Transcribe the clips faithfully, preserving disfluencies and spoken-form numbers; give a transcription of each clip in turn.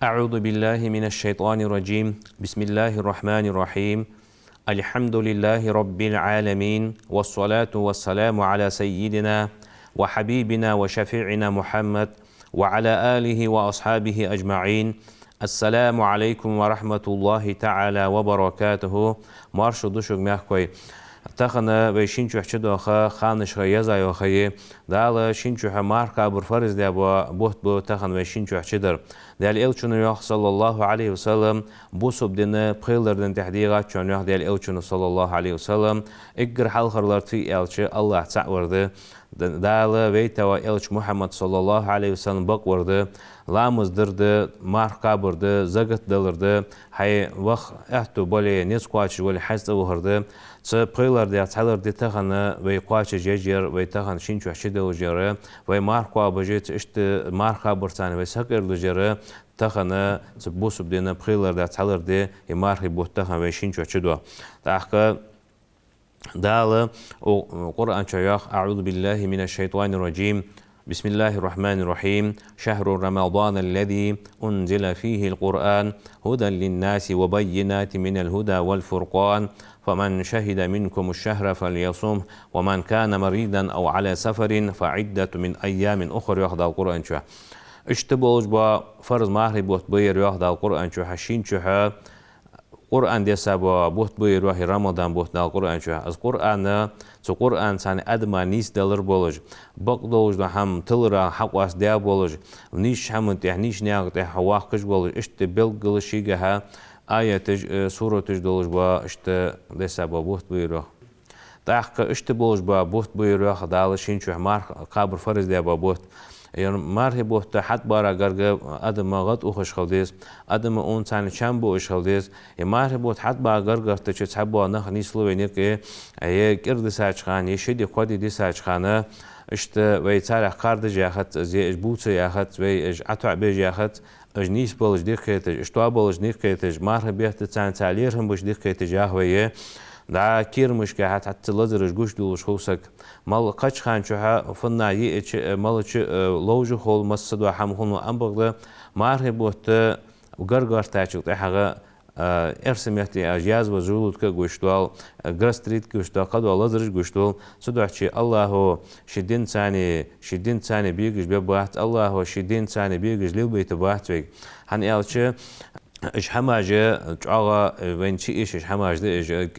أعوذ بالله من الشيطان الرجيم. بسم الله الرحمن الرحيم. الحمد لله رب العالمين، والصلاة والسلام على سيدنا وحبيبنا وشفيعنا محمد وعلى آله وأصحابه أجمعين. السلام عليكم ورحمة الله تعالى وبركاته. Маршал да шуга, мехкахой. Тахан вай шин чу чудоагӀа ханашха яза йоахаи, Дала шин чу марха кхабар фарз даь ба, бутт ба тахан вай шин чу чудар. Даьла Элчано йоах, صلى الله عليه وسلم, бусалба дина пхелагӀа ден тӀехьа дегӀаччун йоах Даьла Элчано, صلى الله عليه وسلم, эггара хьалхара лар тӀа аьлча, АллахӀ цаӀ вар да, Д-, Дала вайта ваь Элча Мухьаммад, صلى الله عليه وسلم, бакъ вар да, ламаз дар да, марха кхабар да, закат далар да, хьай ваха аьттув бале, низ кхоачаш вале, хьажцӀа вахар да. Цу пхелагӀа ди, цхьалагӀа ди тахан вай кхоачаш еш яр, вай тахан шин чу чудолаш яр, вай марха кхоабаш, цу иштта марха кхабарца вай сакъердалуш яр, тахан цу бусалба дина пхелагӀа ди, цхьалагӀа ди, из мархий бутт тахан вай шин чу чудоагӀа. ТӀаккха Дала у-, Къуръан чу йоах: أعوذ بالله من الشيطان الرجيم. بسم الله الرحمن الرحيم. شهر رمضان الذي أنزل فيه القرآن هدى للناس وبينات من الهدى والفرقان فمن شهد منكم الشهر فليصمه ومن كان مريضا أو على سفر فعدة من أيام أخر, йоах Дала Къуръан чу. Иштта болаш ба фарз мархий бутт ба ер, йоах Дала Къуръан чу, шин чу Къуръан деса ба бутт ба ер, йоах, Рамадан бутт Дала Къуръан чу. Из Къуръан, цу Къуръанца адама нийсдалар болаш, бакъдолаш дола хӀама тилара хьакъоастадаь болаш, нийсача хӀаман тӀехьа, нийсача наькъа тӀехьа ваккхаш болаш, иштта белггала шийгахьа аяташ, э, сураташ долаш ба, иштта деса ба бутт ба ер, йоах. ТӀаккха иштта болаш ба бутт ба ер, йоах Дала, шин чу марха кхабар фарз даь ба бутт. Ер мархий бутт хьатӀабара гарга адама гӀад ухаш хила деза, адама унца чам буаш хила деза. Ер мархий бутт хьатӀабара гаргарта чу цхьабола нах нийслу вайна юкъе, е кӀира дисача хана, е ши ди, кхо ди дисача хана, иштта вай царех кхардаш яхац, е уж бувца яхац, вай уж ӀотоӀабеш яхац, уж нийсбалаш дика хеташ, уж тоабалаш дика хеташ, мархий бетта царна цхьа лерхӀам беш дика хеташ, йоах вай. ДӀа кийрамашка хьа цхьацца лазараш гуш долаш хул саг. Мала кхача хана чухьа фуннагӀа йиъча, малача, э, ловш хул, масса дола хӀама хул, но ам бакъда мархий бутт гаргартачул тӀехьагӀа, э, эрсий меттала язвоз желудка гуш дола, э, гастрит гуш дола, кхыдола лазараш гуш дола. Цудухьа АллахӀа ший динца, ший динца бегаш бе бац, АллахӀа ший динца бегаш лелабайта бац вайга. ХӀана аьлча, уж хӀамаш чӀоагӀа, э, вайна чу ийша уж хӀамаш да, уж, э,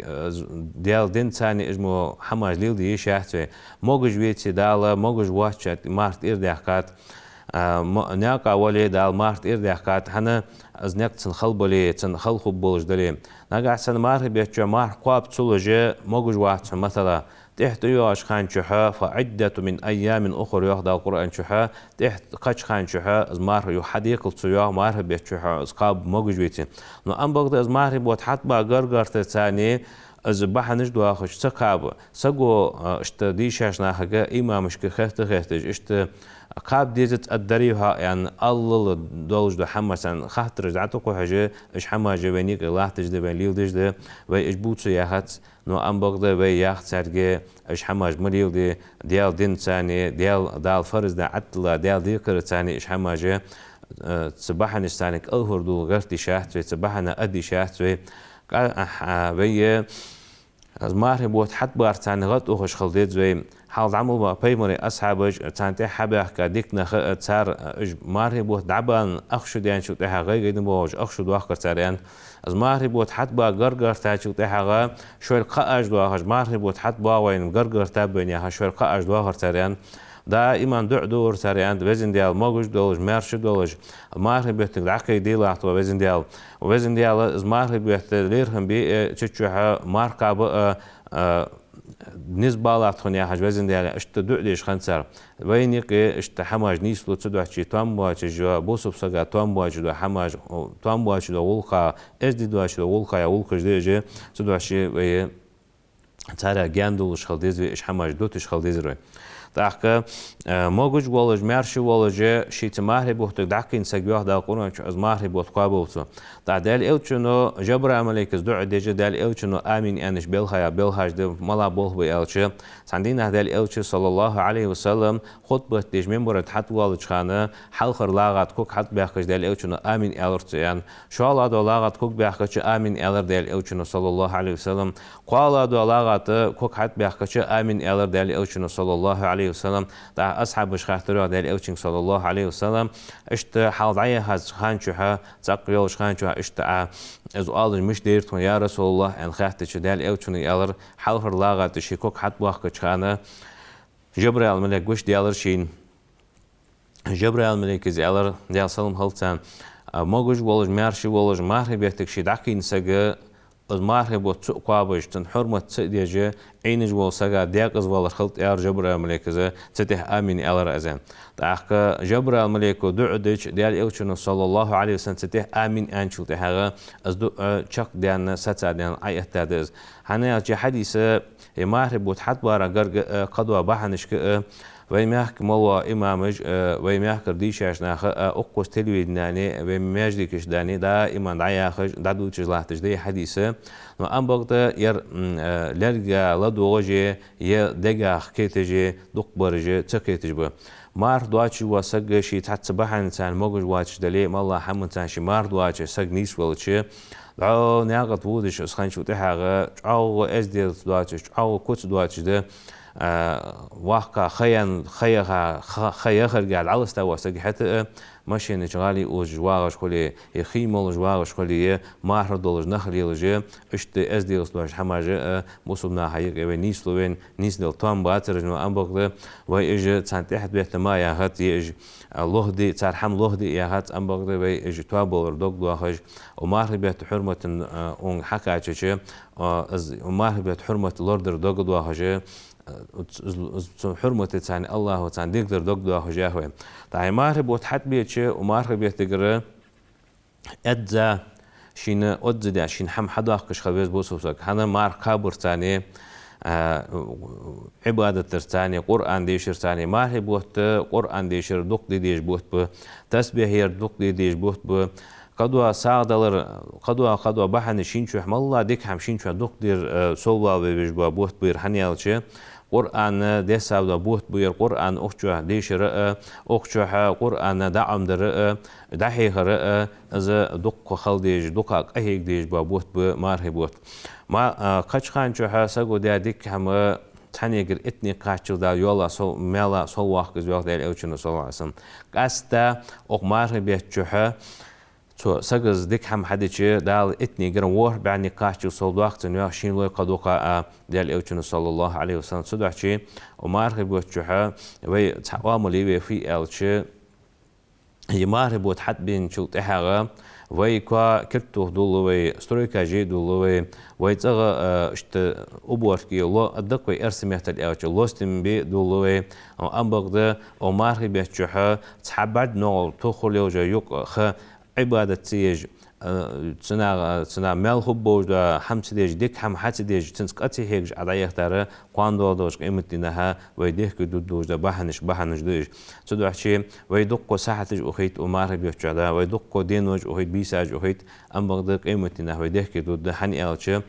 Даьла динца уж мо хӀамаш леладе йиш яц вай. Могаш веце Дала, могаш воацача марха тӀера даьккхад. А, мо-, наькъа вале Дала марха тӀера даьккхад, хӀана, из наькъ цун хала бале, цун хала хургболаш дале. Нагахьа санна мархий бетта чу марха кхоаб ца луш могаш вац хьо, масала, тӀехьа тӀайоагӀача хана чухьа, فعدة من أيام أخر, йоах Дала Къуръан чухьа, тӀехьа кхача хана чухьа, из марха юха хьадекхалда цо, йоах, мархий бетта чухьа из кхаба могаш веце. Но ам бакъда из мархий бутт хьатӀабара гаргартаца из бахьанаш доахаш ца кхаба. Саго, а, иштта дийшача нахага, имамашка хетта-хетташ, иштта кхаба дезац, ад дарий хьа, аьнна, аллал долаш дола хӀамаш, царна хаттараш дӀатӀакхухьаш, уж хӀамаш вайна юкъе латташ да, вайна леладеш да, вай уж бувца яхац, но ам бакъда вай йоах царга, уж хӀамаш ма леладе, Даьла динца, Даьла, Дала фарз даь Ӏаттала, Даьла декхарца уж хӀамаш, э, цу бахьанашца кӀалхардола гӀерта йиш яц вай, цу бахьана аргда йиш яц вай. Къа-, ахьа, вай, э, из мархий бутт хьатӀабарца гӀад ухаш хила деза вай. Хьалха дӀа мел бола пайхамарий асхьабаш, царна тӀехьа хьабаьхка дика нах а, цар, э, уж мархий бутт дӀабаьнна ах шу даьнначул тӀехьагӀа гӀайгӀайна болаш ах шу доахкар цар, аьнна. Из мархий бутт хьатӀабара гаргартачул тӀехьагӀа шоайла кхаъаш доахаш, мархий бутт хьатӀабоагӀа вайна, гаргартаб вайна яхаш, шоайла кхаъаш доахар цар, аьнна. Даим дуӀа дора цар, аьнна, Везан Даьла, могаш долаш, маьрша долаш, мархий беттага дӀакхайкадалахь тхо, Везан Даьла. Везан Даьла, из мархий бетта лерхӀам бе а, цу чухьа марха кхаба а, а, низ балахь тхона яхаш, Везан Даьла, иштта дуӀа деш хиннад цар. Вайна юкъе иштта хӀамаш нийслу, цудухьа том боацаш йола, бусалба сага том боацаш дола хӀамаш, том боацаш дола гӀулакх, эздий доацаш дола гӀулакх, е гӀулакхаш да уж, цудухьа вай царех гаьна долаш хила деза вай, уж хӀамаш дуташ хила дезар вай. ТӀаккха, э, могаш волаш, маьрша волаш, шийца мархий бутт дӀакхийна саг, йоах Дала Къуръан чу, из мархий бутт кхоаб цо. ТӀаккха Даьла Элчано Жабраил малейкас дуӀа деш, Даьла Элчано амин аьнна белхаш, белхаш да, мала болх ба аьлча, цхьан дийнахьа Даьла Элча, саллаллахӀу Ӏалайхи ва саллам, хутбат деш минбара тӀа хьатӀавоалача хана, хьалхара лагӀа тӀа ког хьатӀабаьхкача Даьла Элчано амин аьлар цо, аьнна. ШоллагӀа дола лагӀа тӀа ког баьхкача амин аьлар Даьла Элчано, саллаллахӀу Ӏалайхи ва саллам. КхоалагӀа дола лагӀа тӀа ког хьатӀабаьхкача амин аьлар Даьла Элчано, саллаллахӀу Ӏалайхи ва саллам. ТӀаккха асхьабаша хаьттар, йоах, Даьла Элчанга, саллаллахӀу Ӏалайхи ва саллам, иштта хьалха дӀаяхача хана чухь, цӀаккха йолча хана чухь, иштта Ӏа из оалаш мишта дайра тхона, я РасулаллахӀ, аьнна хаьттача, Даьла Элчано аьлар, хьалхара лагӀа тӀа ший ког хьатӀабоахкача хана Жабраил малейк гучадаьлар шийна. Жабраил малейкас аьлар, Даьла салам хилда царна, а, могаш волаш, маьрша волаш, мархий беттага ше дӀакхийна саг, из мархий бутт ца а кхоабаш, цун хьурмат ца а деш, Ӏийнаш волча сага декъаза валар хилда, аьлар Жабраил малейкас, цу тӀехьа амин аьлар из. ТӀаккха Жабраил малейко дуӀа дича, Даьла Элчано, саллаллахӀу Ӏалайхи ва саллам, цу тӀехьа амин аьнначул тӀехьагӀа, из дуӀа чакхдаьнна, сацадаьнна Ӏоэттад из. ХӀана аьлча хьадиса, э, мархий бутт хьатӀабара гарга а, кхыдола бахьанашка а, вай мехка моллагӀа имамаш а, вай мехкара дийшача наха а, укхаза телевидене, вай маьждигаш дани, даим дӀаяхаш, дӀадувцаш латташ да ер хьадис. Но ам бакъда ер, м, э, лерга ладувгӀаш а, е дегах кхеташ а дукха бараш а ца кхеташ ба. Марха доацаш вола саг ше цхьацца бахьанца могаш воацаш дале, моллагӀа хӀаманца ше марха доацаш саг нийсвелча, дӀо наькъа тӀа водаш из хинначул тӀехьагӀа, чӀоагӀа эзделца доацаш, чӀоагӀа куц доацаш да, а, воккха ха ян-, ха яха-, ха, ха яхарга дӀаласта вола саг хӀаьта а, машина чу гӀалий узаш вагӀаш хуле, е хий молаш вагӀаш хуле, е марха долаш нах лелаш а, иштта эзделца доацаш хӀамаш а, бусалба наха юкъе вай нийслу вайна, нийсдала тоам бацар уж, но ам бакъда вай уж царна тӀехьа бетта ма яхац, е уж, а, лохде, цар хӀама лохде яхац, ам бакъда вай уж тоабалар дог доахаш, укх мархий бетта хьурмата, а, укхунга хьакхаьчача, а, из, укх мархий бетта хьурмат лорадар дог доахаш, а, уц-, уц-, уц-, цу хьурмата царна АллахӀа царна дикадар дог доахаш, йоах вай. ТӀаккха мархий бутт хьатӀабеча, укх мархий беттагара эзза, шийна озза даь, шийна хӀама хьадоаккхаш хила веза бусалба саг. ХӀана марха кхабарца а, Ӏибадатарца а, Къуръан дешарца а, мархий бутт Къуръан дешар дукха де дезаш бутт ба, тасбихь яр дукха де дезаш бутт ба, кхыдола сагӀа далар, кхыдола, кхыдола бахьанаш шийна чухь, моллагӀа дика хӀама шийна чухь дукха дер, э, совдоалавеш бола бутт ба ер, хӀана аьлча, Къуръан дессаб дола бутт ба ер, Къуръан укх чу дешар а, укх чу Къуръан дӀаӀомадар а, дӀахьехар а, из дукха хила дезаш, дукха къахьега дезаш бола бутт ба мархий бутт. Ма-, а, кхыча хана чухь саго даь дика хӀама цхьаннегара иттанне кхаччалца Дала йола сол-, маьла соввоаккх из, йоах Даьла Элчано, саллаллахӀу Ӏалайхи ва саллам. Къаьстта укх мархий бетта чухь цу саго из дика хӀама хьадича, Дала иттаннегара ворхӀ бӀаьнне кхаччалца совдоаккх цунна, йоах, шийна лой кхыдола а, Даьла Элчано, саллаллахӀу Ӏалайхи ва саллам. Цудухьа укх мархий бетта чухь вай цхьа оамал е вай фу аьлча, ер мархий бутт хьатӀабеначул тӀехьагӀа вай коа киртух дуллу вай, стройкаш е дуллу вай, вай цӀагӀа, а, иштта уборка е ло-, а, даккха вай эрсий меттала аьлча, лостам бе дуллу вай. Ам бакъда укх мархий бетта чухь цхьа бӀарг ногӀал тоххур лелаш а юкъ ха Ӏибадат ца еш, а, цунах, цунах маьл хургболаш дола хӀама ца деш, дика хӀама хьа ца деш, цунца къа ца хьегаш Ӏа дӀаяхийтар, кхоана доагӀаш долча къематдийнахьа вай дехке дургдолаш дола бахьанаш, бахьанаш да уж. Цудухьа вай дукха сахьаташ ухийт укх мархий бетта чухь, да, вай дукха денош ухийт, бийсаш ухийт, ам бакъда къематдийнахьа вай дехке дургда, хӀана аьлча,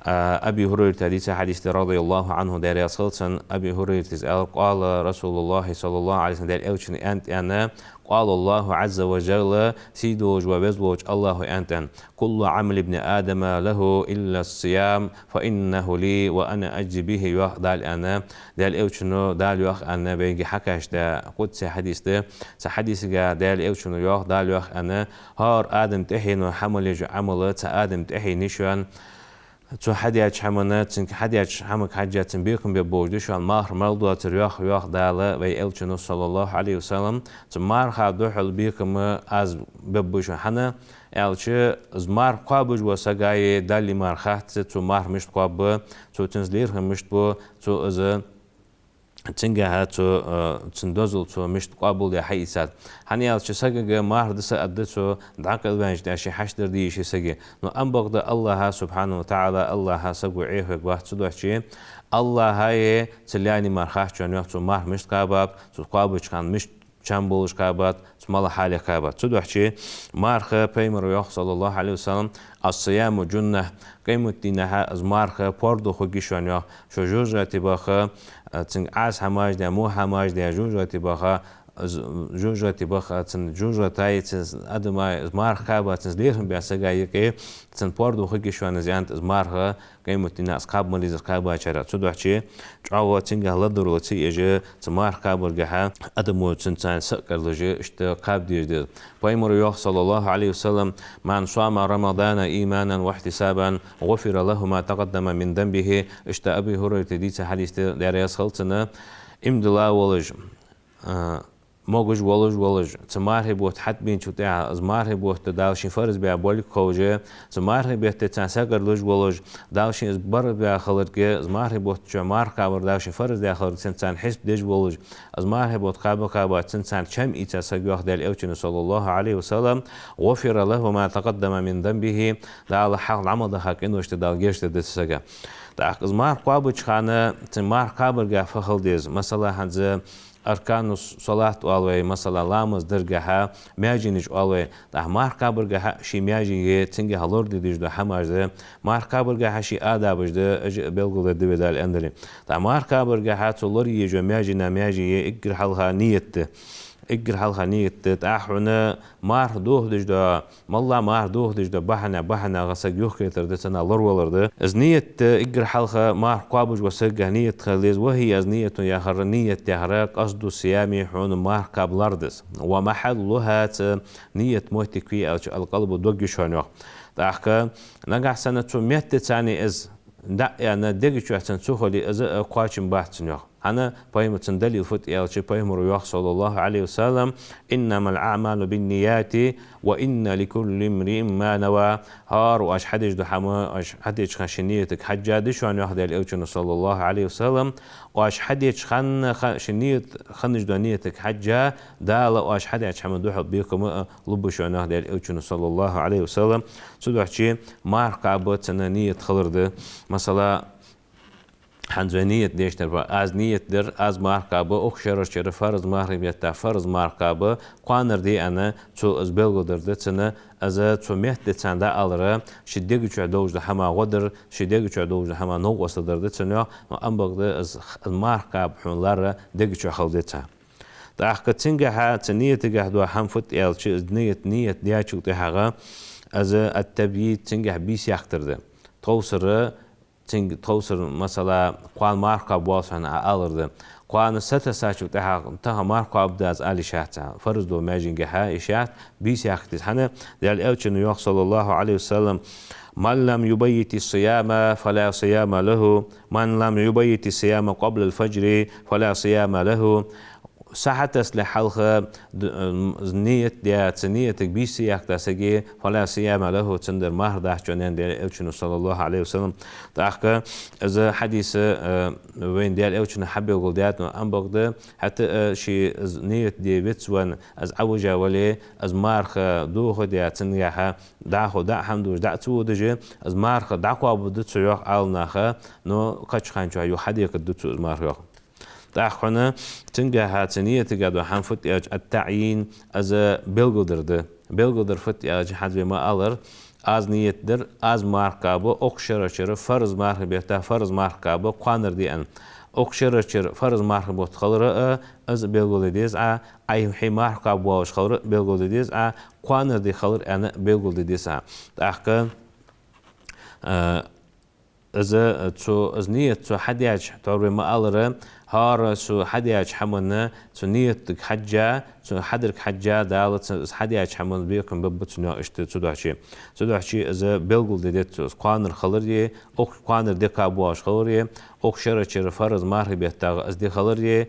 а, Аби ХӀурайрата дийца хьадис да, радияллахӀу Ӏанху, Даьла раьза хилва цунна, Аби ХӀурайрата аьлар, къала РасулуллахӀи, саллаллахӀу Ӏалайхи ва саллам, Даьла Элчано аьннад, аьнна, قال الله عز وجل, сий долаш ва веза волча АллахӀо аьннад: كل عمل ابن آدم له إلا الصيام فإنه لي وأنا أجزي به, йоах Дала аьнна. Даьла Элчано Дала йоах аьнна вайга хьакхаьча къудси хьадис да. Цу хьадисага Даьла Элчано йоах, Дала йоах аьнна: хӀара Адама тӀехьено хьа мел еш йола Ӏамал цу Адама тӀехьенна я шоана. Цо хьадаьча хӀаманна, цунга хьадаьча хӀамага хьежжа цун бекхам бергболаш да шоана, марха мел доацар, йоах, йоах Дала вай Элчано, саллаллахӀу Ӏалайхи ва саллам. Цу марха духьала бекхам аз бергба шоана, хӀана аьлча, из марха кхоабаш вола сага е Далла мара хац, цо марха мишта кхоаб, цо цунца лерхӀам мишта бу, цо из Цунгахьа цо, э, цун дозал цо мишта къоабалдаь хьаийцад. ХӀана аьлча сагага марха да са аргда цо, дӀакъайлаваьннача тӀехьа ший хьашт дар де йиш я сага. Но ам бакъда АллахӀа, субхьанаху ва таӀала, АллахӀа саго Ӏехавергвац, цудухьа АллахӀа е цу лаьни мара хац шоана, йоах, цо марха мишта кхаьбаб, цо кхоабача хана мишта чам болаш кхаьбаб, цу мала хьале кхаьбаб. Цудухьа марха, пайхамара йоах, саллаллахӀу Ӏалайхи ва саллам: «الصيام جنة», къематдийнахьа из марха пордув хургья шоана, йоах. Шо жожагӀате баха, а, цунга Ӏаса хӀамаш даь, во хӀамаш даь, жожагӀате баха, з-, жожагӀате баха, цун жожагӀатеи, цун адамеи, из марха кхаьба, цунца лерхӀам баь сага юкъе, цун пордув хургья шоана из, аьннад, из марха, къематдийнахьа из кхаба ма лезар кхаьбачарех. Цудухьа чӀоагӀа цунгахьа ладувгӀал ца еш, цу марха кхабаргахьа адамо цунца сакъердалуш, иштта кхаба дезаш да из. Пайхамара йоах, саллаллахӀу Ӏалайхи ва саллам: «من صام رمضان إيمانا واحتسابا غفر له ما تقدم من ذنبه». Иштта Абу ХӀурайрата дийца хьадис да, Даьла раьза хилва цунна, иман дилла волаш, а, могаш волаш, волаш, цу мархий бутт хьатӀабеначул тӀехьагӀа, из мархий бутт Дала шийна фарз баь болга ховш, цу мархий бетта цунца сакъердалуш волаш, Дала шийна из бар баь хиларга, из мархий бутта чу марха кхабар Дала шийна фарз даь хиларга, цунца хьисап деш волаш, из мархий бутт кхаба-кхаба, цунца чам ийца саг, йоах Даьла Элчано, саллаллахӀу Ӏалайхи ва саллам: «غفر له ما تقدم من ذنبه», Дала хьалха дӀа мел даха къиношта Дала гешт дергда цу сага. ТӀаккха из марха кхоабача хана, цу марха кхабаргахьа фу хила деза? Масала, хӀанз аркану с-, салат оал вай, масала, ламаз даргахьа маьженаш оал вай. ТӀаккха марха кхабаргахьа ший маьже я, цунгахьа лораде дезаш дола хӀамаш да. Марха кхабаргахьа ший адабаш да, уж белгалдергда вай, Дала аьннадале. ТӀаккха марха кхабаргахьа цо лорае езаш йола маьженех маьже я, эггара хьалха ният да. Эггара хьалха ният да. ТӀаккха хьона марха дохадеш дола, моллагӀа марха дохадеш дола бахьанех, бахьанех саг юхакхетар да, цунах лоравалар да. Из ният да, эггара хьалха марха кхоабаш вола сагагахьа ният хила деза, «وهي», из ният яхар, ният яхар, «قصد الصيام», хьона марха кхаба лар да из. «ومحلها», цу ният моттиг фу я аьлча, «القلب», дог я шоана, йоах. ТӀаккха нагахьа санна цу меттаца из дӀа а яьнна, дега чу цун ца хуле, из а кхоачам бац цун, йоах. ХӀана? Пайхамара цун далил фуд аьлча, пайхамара йоах, саллаллахӀу Ӏалайхи ва саллам: «إنما الأعمال بالنيات وإنما لكل امرئ ما نوى». ХӀара оаш хьадеш дола хӀама, оаш хьадеча хана шун ниятага хьежжа да шоана, йоах Даьла Элчано, саллаллахӀу Ӏалайхи ва саллам. Оаш хьадеча хана ха-, шун ният, хинна дола ниятага хьежжа, Дала оаш хьадаьча хӀаман духьал бекхам а лургба шоана, йоах Даьла Элчано, саллаллахӀу Ӏалайхи ва саллам. Цудухьа марха кхаба цунна ният хилар да. Масала, хӀанз вай ният деш дар ба. Аз ният дир, аз марха кхаба, укх шерарча фарз мархий бетта фарз марха кхаба, кхоанара ди аьнна, цо из белгалдар да цунна, из цу меттаца дӀаалар, ший дега чу долаш дола хӀама гӀо дар, ший дега чу долаш дола хӀама новкъостал дар да цунна, йоах. Но ам бакъда из х-, марха кхаба хьона лар дега чу хила деза. ТӀаккха цунгахьа, цу ниятагахьа дола хӀама фуд аьлча, из ният, ният даьчул тӀехьагӀа, из ат-табйит, цунгахьа бийса яхийтар да. Тховсара, цунга тховсара, масала, кхоана марха кхаба воалл хьона, Ӏа алар да. Кхоана сатессачул тӀехьагӀа тахан марха кхоабаргда аз ала йиш яц Ӏа. Фарз дола маьженгахьа йиш яц, бийса яхийта деза. ХӀана? Даьла Элчано йоах, саллаллахӀу Ӏалайхи ва саллам: «من لم يبيت الصيام فلا صيام له، من لم يبيت الصيام قبل الفجر فلا صيام له». Са хьатесса хьалха д-, м, ният даь, цу ниятага бийса ца яхийта сага, «فلا صيام له», цундар марха дац шоана, аьннад Даьла Элчано, саллаллахӀу Ӏалайхи ва саллам. ТӀаккха из хьадис, э, вайна Даьла Элчано хьабелгалдаьд, но ам бакъда, хӀаьта, э, ше из ният де вицвенна, из Ӏовижа вале, из марха дохадаь, цунгахьа дӀахо дӀа а хӀама дувцаш, дӀа а ца водаш, из марха дӀакхоабаргда цо, йоах Ӏаламнаха, но кхыча хана чухь юха хьадекхаргда цо из марха, йоах. ТӀаккха хьона цунгахьа, цу ниятагахьа дола хӀама фуд аьлча, ат-таӀйин, из белгалдар да. Белгалдар фуд аьлча, хӀанз вай ма аллара, аз ният дир, аз марха кхаба, укх шерарча фарз мархий бетта фарз марха кхаба, кхоанара ди аьнна. Укх шерарча фарз мархий бутт хилар а, из белгалде деза Ӏа, Ӏа хьай марха кхаба воаллаш хилар а белгалде деза Ӏа, кхоанара ди хилар а аьнна белгалде деза Ӏа. ТӀаккха, а, из, цо, из ният цо хьадаьча, тхьовра вай ма аллара, хӀара цо хьадаьча хӀаманна, цу ниятага хьежжа, цу хьадарга хьежжа, Дала цу, из хьадаьча хӀаман бекхам бергба цунна, йоах, иштта цудухьа. Цудухьа из белгалде деза цо, из кхоанара хилар а, укх кхоанара ди кхаба воаллаш хилар а, укх шерарча фарз мархий беттагӀа из ди хилар а,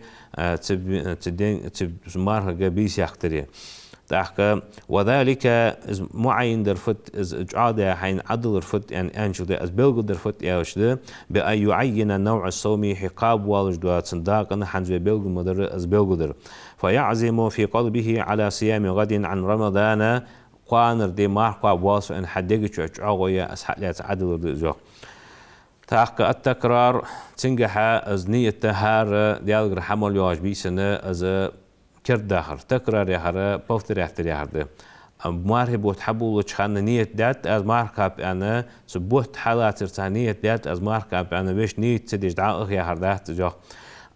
а, цу б-, цу ден, цу мархага бийса яхийтар а. ТӀаккха, وذلك, из муӀаййин дар фуд, из чӀоагӀдаь хьайна Ӏадалар фуд, ян-, аьнначул тӀехьа, из белгалдар фуд аьлча да, بأن يعين نوع الصوم, хьо кхоабавоалаш дола цун дакъа хӀанз вай белгал ма дарра, из белгалдар. فيعزم في قلبه على صيام غد عن رمضان, кхоанара ди марха кхоабавоал со аьнна, хьа дега чу чӀоагӀо яь, из хьалаьца Ӏадалар да из, йоах. ТӀаккха التكرار, цунгахьа из ният да хӀара Даьлагара хьа мел йоагӀача бийсанна из кердадахар. Такрар яхар повторять дар яхар да. Мархий бутт хьабувлача хана ният даьд аз марха кхаба аьнна, цу бутт хьалацарца ният даьд аз марха кхаба аьнна, вешта ният ца деш дӀаахе яхар дац из, йоах.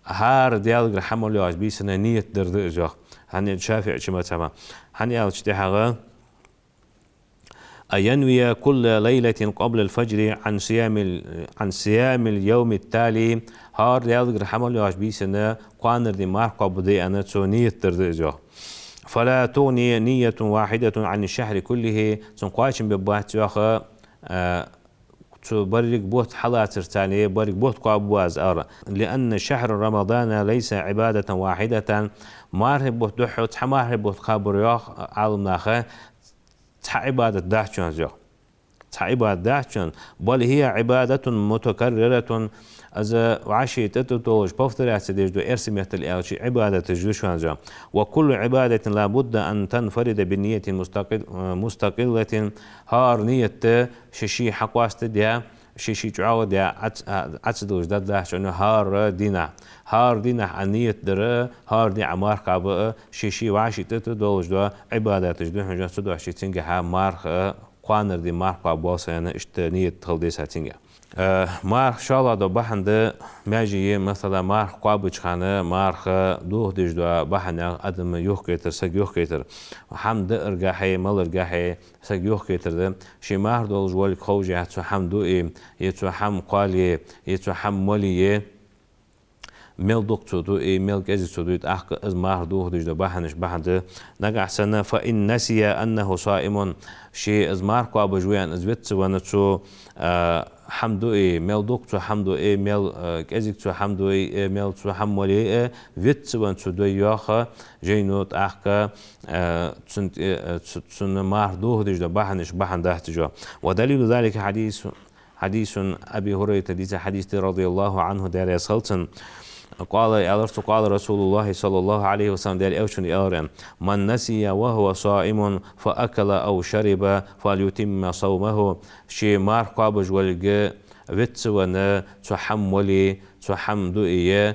ХӀара Даьлагара хьа мел йоагӀача бийсанна ният дар да из, йоах. ХӀана, ШафиӀий мазхӀаба. ХӀана аьлча тӀехьагӀа أن ينوي كل ليلة قبل الفجر عن صيام ال-، عن صيام اليوم التالي, хӀара Даьлагара хьа мел йоагӀача бийсанна кхоанара ди марха кхоабаргда аьнна, цо ният дар да из, йоах. فلا تغني نية واحدة عن الشهر كله, цунна кхоачам бергбац, йоах, а, цу берригача бутт хьалацарца, берригача бутт кхоабаву аз аьлча. لأن شهر رمضان ليس عبادة واحدة, мархий бутт духхьал цхьа мархий бутт кхабар, йоах Ӏаламнаха, цхьа Ӏибадат дац шоана из, йоах. Цхьа Ӏибадат дац шоана. بل هي عبادة متكررة, из вӀаший тӀа-тӀа долаш, повторяться деш дола, эрсий меттала аьлча, Ӏибадаташ да шоана из, йоах. وكل عبادة لا بد أن تنفرد بنية مستقل-, مستقلة, хӀара ният ше-ше хьакъоастадаь, ше-ше чӀоагӀдаь, Ӏа ц-, Ӏа ца долаш дӀадахьа шоана хӀара дийнахьа. ХӀара дийнахьа Ӏа ният дар, хӀара дийнахьа Ӏа марха кхаба, ше-ше вӀаший тӀа-тӀа долаш дола Ӏибадаташ да хьона, цудухьа ше цунгахьа марха, кхоанара ди марха кхоабавоал со аьнна, иштта ният хила деза цунгахьа. Э, марха шоллагӀа дола бахьан да, маьже я, масала, марха кхоабача хана марха дохадеш дола бахьанех адам юхакхетар, саг юхакхетар. ХӀама дааргахьеи, маларгахьеи саг юхакхетар да. Ше марха долаш волга ховш а, цо хӀама дуий, е цо хӀама кхоалеи, е цо хӀама малеи, мел дукха цо дуий, мел кӀезига цо дуий, тӀаккха из марха дохадеш дола бахьанаш бахьан да. Нагахьа санна, فإن نسي أنه صائم, ше из марха кхоабаш ва аьнна, из виц ца венна, цо, а, хӀама дуий, мел дукха цо хӀама дуий, мел, а, кӀезига цо хӀама дуий, э, мел цо хӀама малеи, э, виц ца венна цо дой, йоах, жайно, тӀаккха, а, цун тӀе-, а, цу-, цунна марха дохадеш дола бахьанаш бахьан дац из, йоах. ودليل ذلك حديث حديث أبي هريرة, дийца хьадис да, رضي الله عنه, Даьла раьза хилва цунна. قال, аьлар цо, قال رسول الله صلى الله عليه وسلم, Даьла Элчано аьлар: من نسي وهو صائم فأكل أو شرب فليتم صومه. Ше марха кхоабаш волга виц ца венна, цо хӀама малеи, цо хӀама дуий,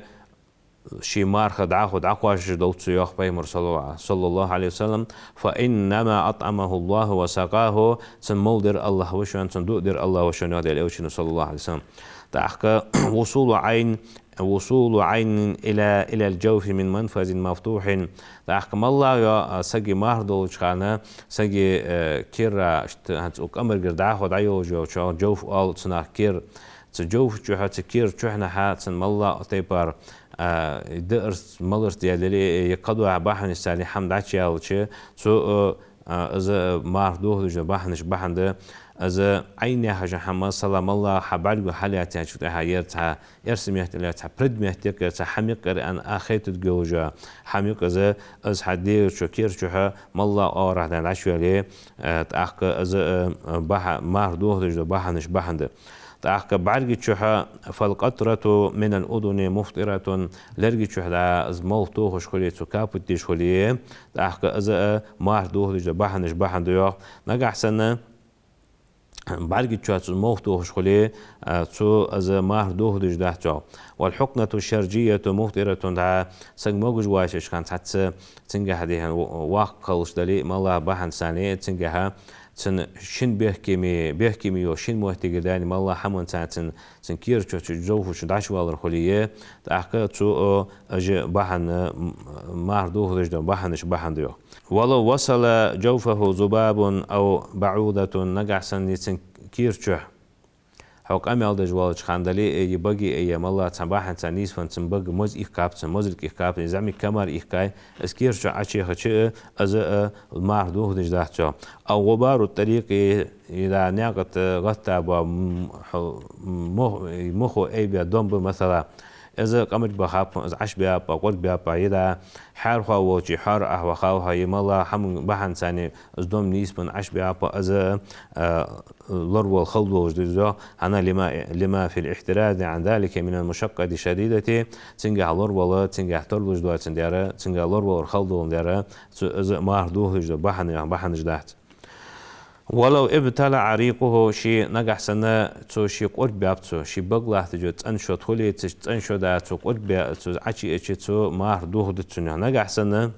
ше марха дӀахо дӀакхоачаш долда цо, йоах Пайхамара, صلى الله عليه وسلم, فإنما أطعمه الله وسقاه, цунна мала дер АллахӀ ва шоана, цунна дуа дер АллахӀ ва шоана, йоах Даьла Элчано, صلى الله عليه وسلم. ТӀаккха وصول عين, وصول عين إلى، إلى الجوف من منفذ مفتوح. ТӀаккха мала, йоах, сага марха долча хана, сага, э, кера, иштта, хӀанз укх кӀамаргара дӀахо дӀайолаш йолча, джавф оал цунах, кера, цу джавфа чухьа, цу кера чухьнахьа цунна мала тайпара, а, даарца, маларца даьллале, е кхыдола бахьанашца хӀама дӀачуяьлча, цо, а, а, из марха дохадеш дола бахьанаш бахьан да. Из Ӏайн яхаш хӀама, масала, мала хьа бӀарго хьалаьцачул тӀехьа, ер цхьа эрсий меттала аьлча, цхьа предмет я-кх ер, цхьа хӀама я-кх ер аьнна, а, хетаргйолаш йола хӀама я-кх из, из хьа дегӀа чу, кера чухьа мала оагӀорахьа даьнна дӀачуяьле, а, тӀаккха из, а, а, бахьа-, марха дохадеш дола бахьанаш бахьан да. ТӀаккха бӀарга чухьа فالقطرة من الأذن مفطرة, лерга чухьа дӀа из молха тохаш хуле, цо капать деш хуле, тӀаккха из, а, марха дохадеш дола бахьанаш бахьан да, йоах. Нагахьа санна бӀарга чухьа цо молха тохаш хуле, а, цо из марха дохадеш дац, йоах. والحقنة الشرجية مفطرة, дӀа саг могаш воацача хана цхьацца цунгахьа дехьа ваккха хилаш дале, мала бахьанца а, цунгахьа цун шин бехкаме, бехкаме йола шин моттигера даьнна мала хӀаманца цун, цун кера чу, цу джавфа чу дӀачувалар хуле, тӀаккха цо, о, из бахьан, м-, марха дохадеш дола бахьанаш бахьан да, йоах. ولو وصل جوفه ذباب أو بعوضة, нагахьа санна цун кера чухьа хьо къамаьл деш волча хана дале, е бага, е мала цхьа бахьанца нийсвенна цун бага, моз ихкаб цун, мозалг ихкаб цун, зӀамига комар ихкай, из кера чу Ӏочуяхача, из, а, марха дохадеш дац, йоах. أو غبار الطريق, е, е да наькъа тӀа гӀатта бола, м, хьо-, мох-, мохо айбаь дом ба, масала, Из къамарг бахаб, из Ӏаш баьб, къорг баьб, е да, хьархо волча хьор ахь вахав хьо, е мала хӀама бахьан цани из дом нийсбенна Ӏаш баьб, из, а, лоравала хала долаш да из, хӀана, لما، لما في الاحتراز عن ذلك من المشقة الشديدة, цунгахь лоравала, цунгахь тарлуш доацандаь, цунгахь лоравалар хала доландаь, цу, из марха дохадеш дола бахьан, бахьанаш дац. ولو ابتلع ريقه, ше нагахь санна, цо ший къорг баьб цо, ший бага латташ йола цӀена шод хуле, цу цӀена шода цо къорг баь, цо Ӏочуйича, цо марха дохадац цунна. Нагахь санна,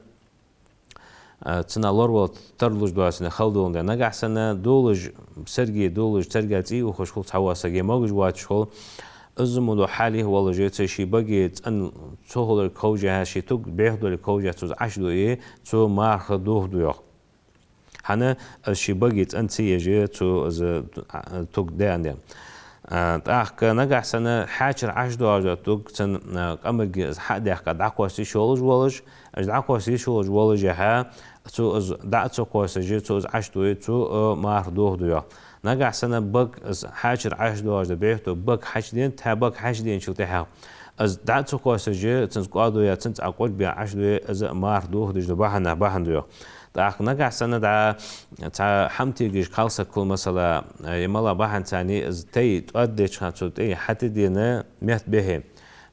а, цунах лоравала тарлуш доацандаь, хала доландаь, нагахь санна долаш, царга долаш, царга цӀий ухаш хул цхьавола саг, е могаш воацаш хул, из мо дола хьал волаш, цу ший бага цӀена ца хулар кховжехьа, ший туг бӀехдолга кховжехьа цо из Ӏочудойя, цо марха дохаду йоах. ХӀана, из ший бага цӀена ца еш, цо из, а, туг даьндаь. А, тӀаккха нагахь санна хьачара ӀочудоагӀаш дола туг цун, а, къамарга из хьа а даьккха дӀакхосса йиш йолаш волаш, из дӀакхосса йиш йолаш волашехьа, цо из дӀа а ца кхоссаш, цо из Ӏочудойя, цо, а, марха дохаду йоах. Нагахь санна бага, из хьачара ӀочудоагӀаш дола бӀехту бага хьачуденна, тха бага хьачуденначул тӀехьагӀа из дӀа а ца кхоссаш, цунца кӀоадоя, цунца Ӏа къорг баь Ӏочудойя, из марха дохадеш дола бахьан, бахьан да йоах. ТӀаккха нагахь санна дӀа цхьа хӀама тегаш кхалсаг хул, масала, е мала бахьан цани из тӀай тӀоаддеча хана цо тӀай хьатӀадена метта бӀехе.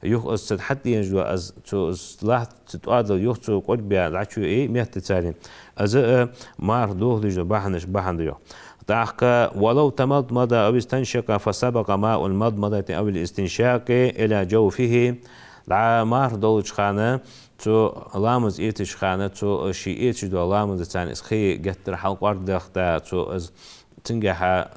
Юха из цу хьатӀаденаш дола, из цо из латта тӀоадал юха цо къорг баь дӀачуйой метта царин. Из, а, марха дохадеш дола бахьанаш бахьан да йоах. ТӀаккха, ولو تمضمض أو استنشق فسبق ماء المضمضة أو الاستنشاق إلى جوفه. ДӀа марха долча хана, цо ламаз эцача хана, цо ший эцаш дола ламаза цани из хий геттара хьалкъоаргдахийта, цо из цунгахьа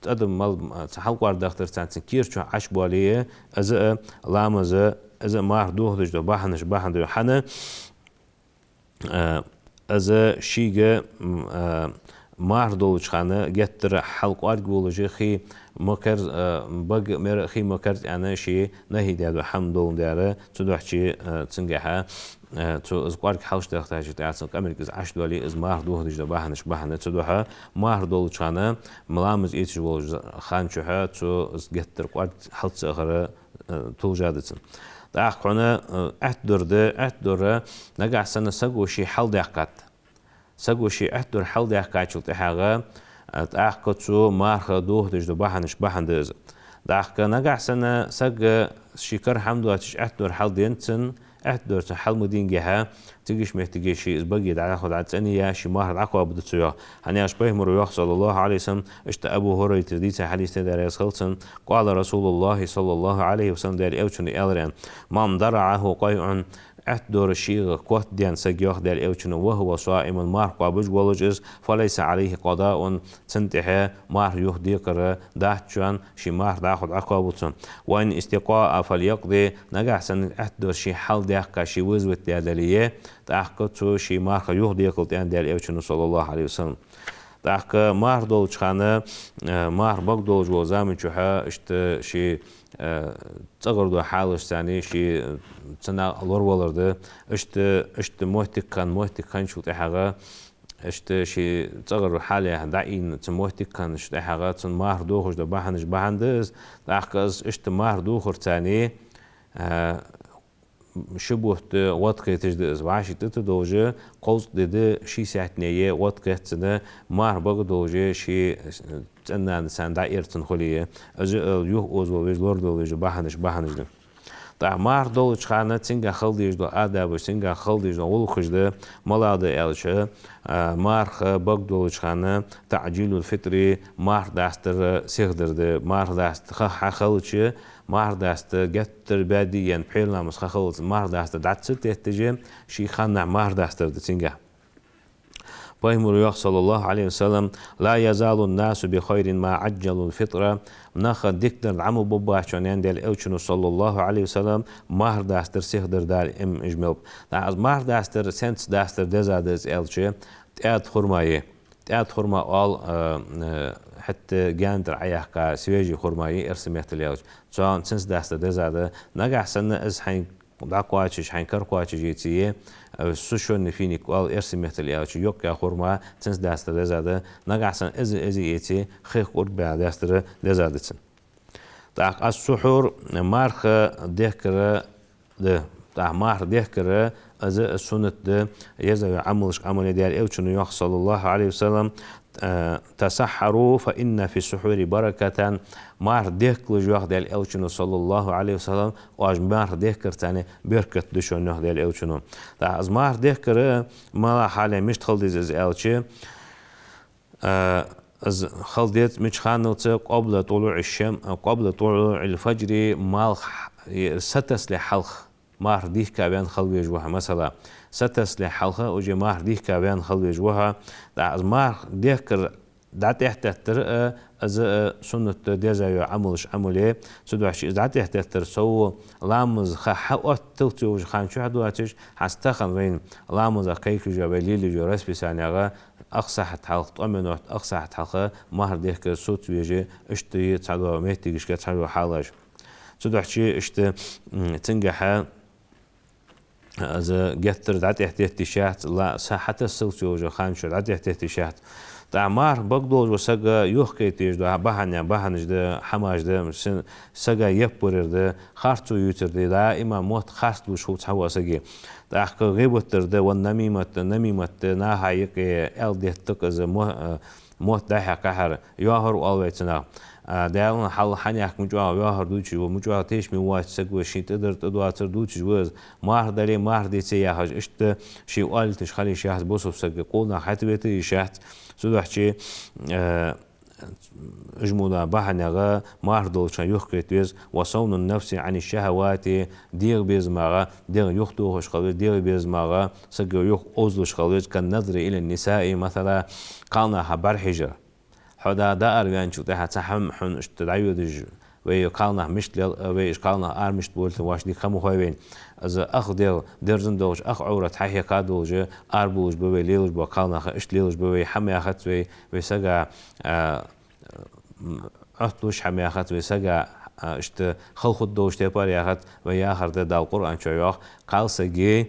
тӀадам мал, ца хьалкъоаргдахийтар цани цун кийра чу Ӏочубоале, из, а, ламаза, из марха дохадеш дола бахьанаш бахьан да йоах. ХӀана, а, из шийга, м, а, марха долча хана геттара хьалкъоаргволаш, хий ма кар-, а, бага мара хий ма карза аьнна, ше нахьи даь дола хӀама доландаь, цудухьа, а, цунгахьа, а, цо из кӀоарга хьалчудахийтача тӀехьа цун къамарга из Ӏочудоале, из марха дохадеш дола бахьанаш бахьан да. Цудухьа марха долча хана, ламаз эцаш волча хана чухьа цо из геттара кӀоарга хьал ца ахар, а, тулжа да цун. ТӀаккха хьона, а, аьттудар да, аьттудар, нагахь санна саго ший хьалдаьккхад. Саго ший аьттудар хьалдаьккхачул тӀехьагӀа, а, тӀаккха цо марха дохадеш дола бахьанаш бахьан да из. ТӀаккха нагахь санна саг ший кара хӀама доацаш аьттудар хьалденна цун, аьттудар цун хьал ма дийнгехьа, цигача моттиге ше из бага дӀахо дӀа цӀенъяь, ший марха дӀакхоабаргда цо йоах. ХӀана аьлча пайхамара йоах, صلى الله عليه وسلم, иштта Абу ХӀурайрас дийца хьадис да, Даьла раьза хилва цунна, قال رسول الله صلى الله عليه وسلم, Даьла Элчано аьлар аьнна: من ضرعه قيء, аьттудар шийга котдаьнна саг, йоах Даьла Элчано, وهو صائم, марха кхоабаш волаш из, فليس عليه قضاء, цунна тӀехьа марха юха декхар дац шоана, ший марха дӀахо дӀакхоабаргда цо. وإن استقاء فليقض, нагахь санна аьттудар ше хьалдаьккха, ше вызвать даь дале, тӀаккха цо ший марха юха декхалда аьннад Даьла Элчано, صلى الله عليه وسلم. ТӀаккха марха долча хана, э, марха бага долаш вола заман чухьа, иштта ший, э, цӀагӀара дола хьалаш цани, ший, э, цунах лоравалар да. Иштта, иштта моттиг хинна, моттиг хинначул тӀехьагӀа, иштта ший цӀагӀара хьал яхь дӀаийна, цу моттиг хиннача тӀехьагӀа цун марха дохаш дола бахьанаш бахьан да из. ТӀаккха из иштта марха дохар цани, э, ши бутт гӀод кхеташ да из. ВӀаший тӀа тӀа долаш, кхузткъа ди да, ши саьтне гӀод кхет цунна, марха бага долаш, ший цӀен-нана цунна дӀаэрцан хуле. Из, э, юха озавала веза лорадала веза бахьанаш бахьанаш да. ТӀаккха марха долча хана цунгахь хила дезаш дола адабаш, цунгахь хила дезаш дола гӀулакхаш да, малагӀа да аьлча, а, марха бага долча хана تعجيل الفطر, марха дастар сиха дар да, марха даста ха хьахилча, марха даста геттара баьде енна пхьера ламаз ха хилалца марха даста дӀа ца тетташ, ший ханнахьа марха дастар да цунгахь. Пайхамара йоах, صلى الله عليه وسلم: لا يزال الناس بخير ما عجلوا الفطر. Нах дикадар дӀа ма бергба шоана, аьннад Даьла Элчано, صلى الله عليه وسلم, марха дастар сиха дар дале, иман уж мел ба. ТӀаккха из марха дастар сенца дастар деза да из аьлча, тӀаьда хурмаи. ТӀаьда хурма оал, э, э, хӀаьта гаьна тӀара Ӏояьккха свежий хурма я, эрсий меттала аьлча. Цунца дастар деза да. Нагахь санна из хьайна дӀакхоачаш, хьайна кара кхоачаш еце, э, сушёный финик оал, эрсий меттала аьлча, йоккха хурма, цунца дастар деза да. Нагахь санна из, из еце, хих кӀург баь дастар деза да цун. ТӀаккха ас сухьур марха дехкар да. ТӀаккха марха дехкар из суннат да, еза йола Ӏамалашка Ӏамал я, Даьла Элчано йоах, صلى الله عليه وسلم: «تسحروا فإن في السحور بركة». Марха дехкалаш, йоах Даьла Элчано, صلى الله عليه وسلم, оаш марха дехкарца беркат да шоана, йоах Даьла Элчано. ТӀаккха из марха дехкар мала хьале мишта хила деза из аьлча, а, из хила деза мича ханналца: قبل طلوع الشم-، قبل طلوع الفجر, малх, е, сатасале хьалха марха дийхка ваьнна хила везаш ва хьо, масала. Сатасале хьалха уже марха дийхка ваьнна хила везаш ва хьо. ТӀаккха из марха дехкар дӀатӀехьатеттар а, из а суннат да, деза йола Ӏамалашка Ӏамал я. Цудухьа из дӀатӀехьатеттар сов ламаза ха хьаотталца йолча хана чухь доацаш, хӀанз тахан вайна ламаза кхайкаш йола, вай лелаеш йола расписанегӀа ах сахьат хьалха, ткъо минот ах сахьат хьалха марха дехкар соцавеш, иштта цхьадола моттигашка цхьажола хьалаш. Цудухьа иштта, м, цунгахьа из геттара дӀатӀехьатетта йиш яц, ла-, са хьатассалца йолча хана чу дӀатӀехьатетта йиш яц. ТӀаккха марха бага долаш вола саг юхакхеташ дола бахьан, бахьанаш да, хӀамаш да, син-, сага яппаргьяр да, харцо ювцар да, даим мотт харц луш хул цхьавола сага. ТӀаккха гӀийбат дар да, والنميمة, намимат да, наха юкъе аьла детта кхы из мо-, а, мотт дӀахьекхахьара, йоахар оал вай цунах. А, Даьла хьал хьанехк мича ваха йоахар дувцаш ва, мича ваха тешаме воаца саг ва, ший тӀадар тӀадоацар дувцаш ва из, марха дале, марха деце яхаш, иштта ший оалийташ хила йиш яц бусалба сага, къонах хьатӀавета йиш яц. Цудухьа, э, уж мо дола бахьанегӀа марха долча хана юхакхета веза. وصون النفس عن الشهوات, дегӀа безамагӀа дегӀ юхатохаш хила веза, дегӀа безамагӀа саг юха озалуш хила веза. كالنظر إلى النساء مثلا, кхалнаха бӀарахьежар. Хьо да даар ваьнначул тӀехьа цхьа хӀама хьона иштта дӀайодаш, вай кхалнах мишта лел, вай уж кхалнах ара мишта болаш, вайна дика ха ма хой вайна. Из ах дегӀ дерзан долаш, ах Ӏоврат хьахьекха долаш, ара болаш ба вай, лелаш ба кхалнах, иштта лелаш ба вай, хӀама яхац вай, вай сага, а, Ӏотталуш, хӀама яхац вай сага, а, иштта хала хургдолаш тайпара яхац вай, яхар да. Дала Къуръан чу йоах: кхалсага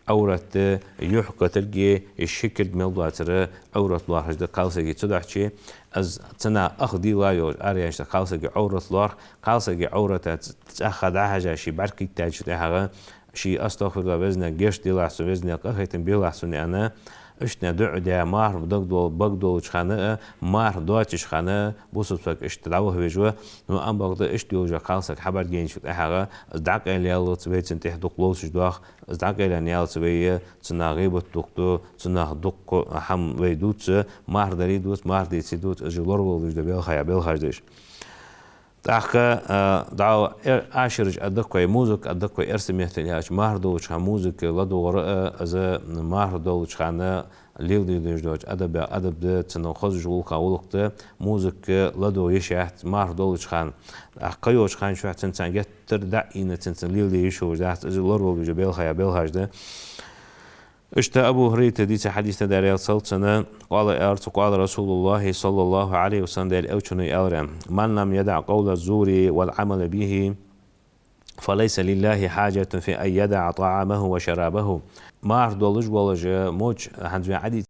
Ӏоврат да юхакхетаргеи шикилгеи мел доацар, Ӏоврат лоархӀаш да кхалсага. Цудухьа из цунах ах дийла йолаш араяьннача кхалсага Ӏоврат лоархӀ, кхалсага Ӏоврата цӀагӀа дӀахьежа, ший бӀарг кхийттачул тӀехьагӀа ший: «أستغفر الله, Веза Даьла, гешт делахь сона, Веза Даьла, къахетам белахь сона», — аьнна, иштта дуӀа даь, марха бага-, бага долча хана а, марха доацача хана а бусалба саг иштта дӀаваха везаш ва. Ну, ам бакъда иштта йолаш йола кхалсаг хьабӀаргаяйначул тӀехьагӀа, из дӀакъайла яллалца вай цунна тӀехьа дукха ловцаш доах, из дӀакъайлаяьнна яллалца вай цунах гӀийбат дукха ду, цунах дукха хӀама вай дувц, марха дале дувц, марха деце дувц, из лоравала везаш да белхая, белхаш да уж. ТӀаккха, а, дӀа-, э, ашараш а даккхой, музыка а даккхой, эрсий меттала аьлча, марха долча хана музыка ладувгӀар а, из марха долча хана леладе дезаш долча адабех адаб да, цунна хозача гӀулакхех гӀулакх да, музыка ладувгӀа йиш яц марха долча хана. ТӀаккха кхыйолча хана чухь цунца геттара дӀаийна цунца леладе йиш йолаш дац, из лоравала везаш белхая, белхаш да. Иштта Абу ХӀурайрата дийца хьадис да, Даьла раьза хилва цунна, قال, аьлар цо: قال رسول الله صلى الله عليه وسلم, Даьла Элчано аьлар: «من لم يدع قول الزور والعمل به فليس لله حاجة في أن يدع طعامه وشرابه». Марха долаш волаш, моча, хӀанз вай Ӏадийца